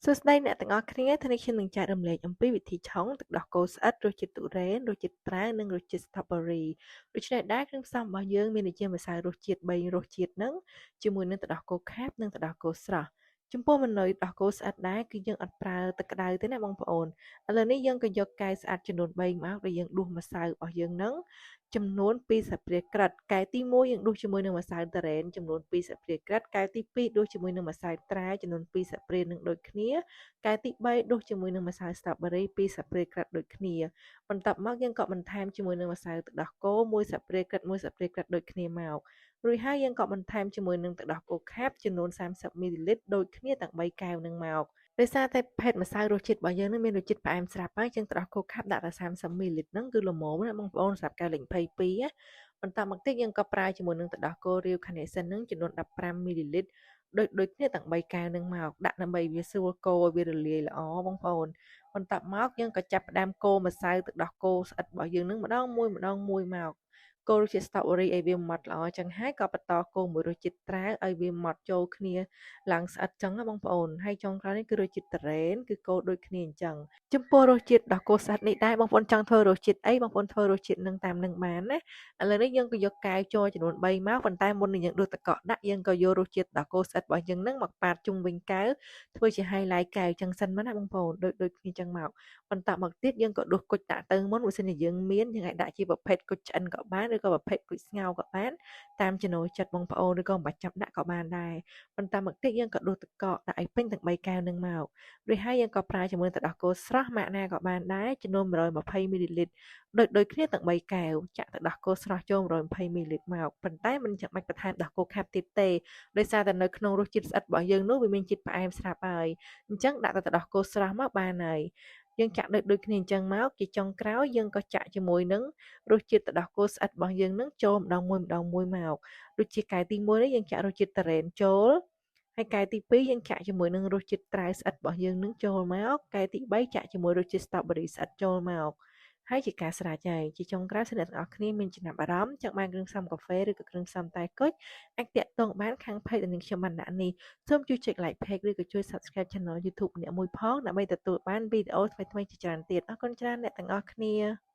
សួស្តីអ្នកទាំងអស់គ្នាថ្ងៃនេះខ្ញុំនឹងចែករំលែកអំពីវិធីឆុងទឹកដោះគោស្អិតរសជាតិទុរេនរសជាតិត្រាវនិងរសជាតិ strawberry ដូច្នេះដែរគ្រឿងផ្សំរបស់យើងមានដូចជាម្សៅរសជាតិ3រសជាតិហ្នឹងជាមួយនឹងទឹកដោះគោខាប់និងទឹកដោះគោស្រស់ចំពោះម៉នុយដោះគោស្អិតដែរគឺយើងអត់ប្រើទឹកក្តៅទេណាបងប្អូនឥឡូវនេះយើងក៏យកកែវស្អាតចំនួន3មកដែលយើងដួសម្សៅរបស់យើងនឹងចំនួន2ស្លាបព្រាក្រិតកែវទី1យើងដួសជាមួយនឹងម្សៅតារ៉េនចំនួន2ស្លាបព្រាក្រិតកែវទី2ដួសជាមួយនឹងម្សៅត្រាចំនួន2ស្លាបព្រានឹងដូចគ្នាកែវទី3ដួសជាមួយនឹងម្សៅស្ទ្រូប៊េរី2ស្លាបព្រាក្រិតដូចគ្នាបន្ទាប់មកយើងក៏បន្ថែមជាមួយនឹងម្សៅទឹកដោះគោ1ស្លាបព្រាក្រិត1ស្លាបព្រាក្រិតដូចគ្នាមករួចហើយយើងក៏បន្ថែមជាមួយនឹងទឹកដោះគោខាប់ចំនួន30មីលីលីត្រដូចគ្នាទាំង3កែវនឹងមកដោយសារតែភេទម្សៅរសជាតិរបស់យើងនឹងមានរសជាតិផ្អែមស្រាប់ហើយចឹងទឹកដោះគោខាប់ដាក់តែ30មីលីលីត្រហ្នឹងគឺល្មមណាបងប្អូនសម្រាប់កែវលេខ22ណាបន្តមកទៀតយើងក៏ប្រើជាមួយនឹងទឹកដោះគោរាវ Carnation ហ្នឹងចំនួន15មីលីលីត្រដូចគ្នាទាំង3កែវនឹងមកដាក់ដើម្បីវាស្រួលកូរឲ្យវារលាយល្អបងប្អូនបន្ទាប់មកយើងក៏ចាប់ផ្ដើមកូរម្សៅទឹកដោះគោស្អិតរបស់យើងនឹងម្ដងមួយម្ដងមួយមកកូររសជាតិ strawberry ឲ្យវាម៉ត់ល្អចឹងហើយក៏បន្តកូរមួយរសជាតិត្រាវឲ្យវាម៉ត់ចូលគ្នាឡើងស្អិតចឹងណាបងប្អូនហើយចុងក្រោយនេះគឺរសជាតិទុរេនគឺកូរដូចគ្នាអញ្ចឹងចំពោះរសជាតិដោះគោស្អិតនេះដែរបងប្អូនចង់ធ្វើរសជាតិអីបងប្អូនធ្វើរសជាតិនឹងតាមនឹងបានណាឥឡូវនេះយើងក៏យកកែវចូលចំនួន3មកប៉ុន្តែមុននឹងយើងដួសទឹកកកដាក់យើងក៏យករសជាតិដោះគោស្អិតរបស់យើងនឹងមកប៉ាតជុំវិញកែវធ្វើជា highlight កែវចឹងសិនមកណាបងប្អូនដូចគ្នាចឹងមកបន្តមកទៀតយើងក៏ដួសគុជដាក់ទៅមុនបើសិនជាយើងមានយើងអាចដាក់ជាប្រភេទគុជឆ្អិនក៏បានឬក៏ប្រភេទគុជស្ងោរក៏បានតាមចំណូលចិត្តបងប្អូនឬក៏មិនបាច់ចាប់ដាក់ក៏បានដែរបន្តមកទៀតយើងក៏ដួសទឹកកកដាក់ឲ្យពេញទាំង3កែវនឹងមករួចហើយយើងក៏ប្រើជាមួយទឹកដោះគោស្រស់ម៉ាកណាក៏បានដែរចំនួន120មីលីលីត្រដូចគ្នាទាំង3កែវចាក់ទឹកដោះគោស្រស់ចូល120មីលីលីត្រមកប៉ុន្តែមិនចាំបាច់បន្ថែមដោះគោខាប់ទៀតទេដោយសារតែនៅក្នុងរសជាតិស្អិតរបស់យើងនោះវាមានជាតិផ្អែមស្រាប់ហើយអញ្ចឹងដាក់តែទឹកដោះគោស្រស់មកបានហើយយើងចាក់ដូចគ្នាអញ្ចឹងមកជាចុងក្រោយយើងក៏ចាក់ជាមួយនឹងរសជាតិទឹកដោះគោស្អិតរបស់យើងនឹងចូលម្ដងមួយម្ដងមួយមកដូចជាកែវទី1នេះយើងចាក់រសជាតិទុរេនចូលហើយកែវទី2យើងចាក់ជាមួយនឹងរសជាតិត្រាវស្អិតរបស់យើងនឹងចូលមកកែវទី3ចាក់ជាមួយរសជាតិ strawberry ស្អិតចូលមកហើយជាការស្រេចហើយជាចុងក្រោយសូមអ្នកទាំងអស់គ្នាមានចំណាប់អារម្មណ៍ចង់បានគ្រឿងផ្សំកាហ្វេឬក៏គ្រឿងផ្សំតែគុជអាចទាក់ទងបានខាង page ដែលនាងខ្ញុំបានដាក់នេះសូមជួយចុច like page ឬក៏ជួយ subscribe channel YouTube អ្នកមួយផងដើម្បីទទួលបានវីដេអូថ្មីៗជាច្រើនទៀតអរគុណច្រើនអ្នកទាំងអស់គ្នា។